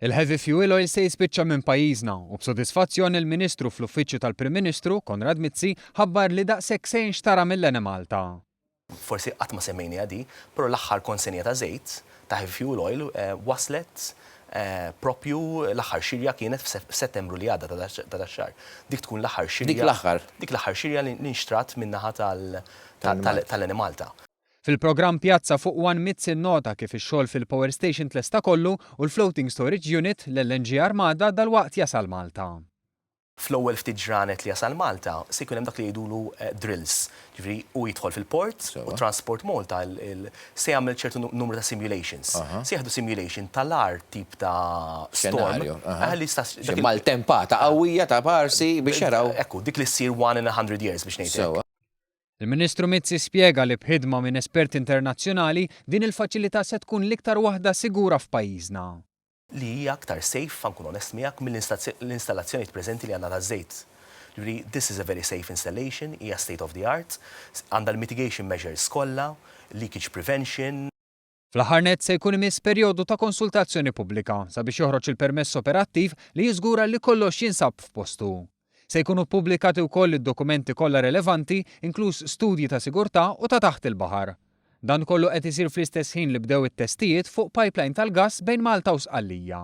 Il-heavy fuel oil se jispiċċa minn pajjiżna u b'sodisfazzjon il-Ministru fl-Uffiċċju tal-Prim Ministru, Konrad Mizzi, ħabbar li daqshekk se jinxtara mill-Enemalta. Forsi qatt ma semmejniha di, però l-aħħar konsenja ta' żejt, ta' heavy fuel oil, waslet proprju l-aħħar xirja kienet f'Settembru li għadda ta' dax-xahar. Dik tkun l-aħħar xirja. Dik l-aħħar. Dik l-aħħar xirja li nxtrat min-naħa tal-Enemalta. Fil-programm Pjazza fuq One Mizzi nnota kif ix-xogħol fil-power station tlesta kollu u l-floating storage unit, l-LNG Armada, dalwaqt jasal Malta. Fl-ewwel ftit ġranet li jasal Malta se jkun hemm dak li jgħidulu drills. Ġifieri hu jidħol fil-port u Transport Malta se jagħmel ċertu numru ta' simulations. Se jieħdu simulation tal-agħar tip ta' storm. Xenarju. Maltempata qawwija ta' parsi biex jaraw. Ekku, dik li ssir one in a 100 years biex ngħid hekk. Il-Ministru Mizzi spjega li b'ħidma minn esperti internazzjonali, din il-faċilità se tkun l-iktar waħda sigura f'pajjiżna. Li hija aktar safe, ħa nkun onest miegħek, mill-installazzjonijiet preżenti li għandna taż-żejt. Ġifieri this is a very safe installation, hija state of the art, għandha l-mitigation measures kollha, leakage prevention. Fl-aħħar nett se jkun imiss perjodu ta' konsultazzjoni pubblika sabiex joħroġ il-permess operattiv li jiżgura li kollox jinsab f'postu. Se jkunu ppubblikati wkoll id-dokumenti kollha relevanti, inkluż studji ta' sigurtà u ta' taħt il-baħar. Dan kollu qed isir fl-istess ħin li bdew it-testijiet fuq pipeline tal-gass bejn Malta u Sqallija.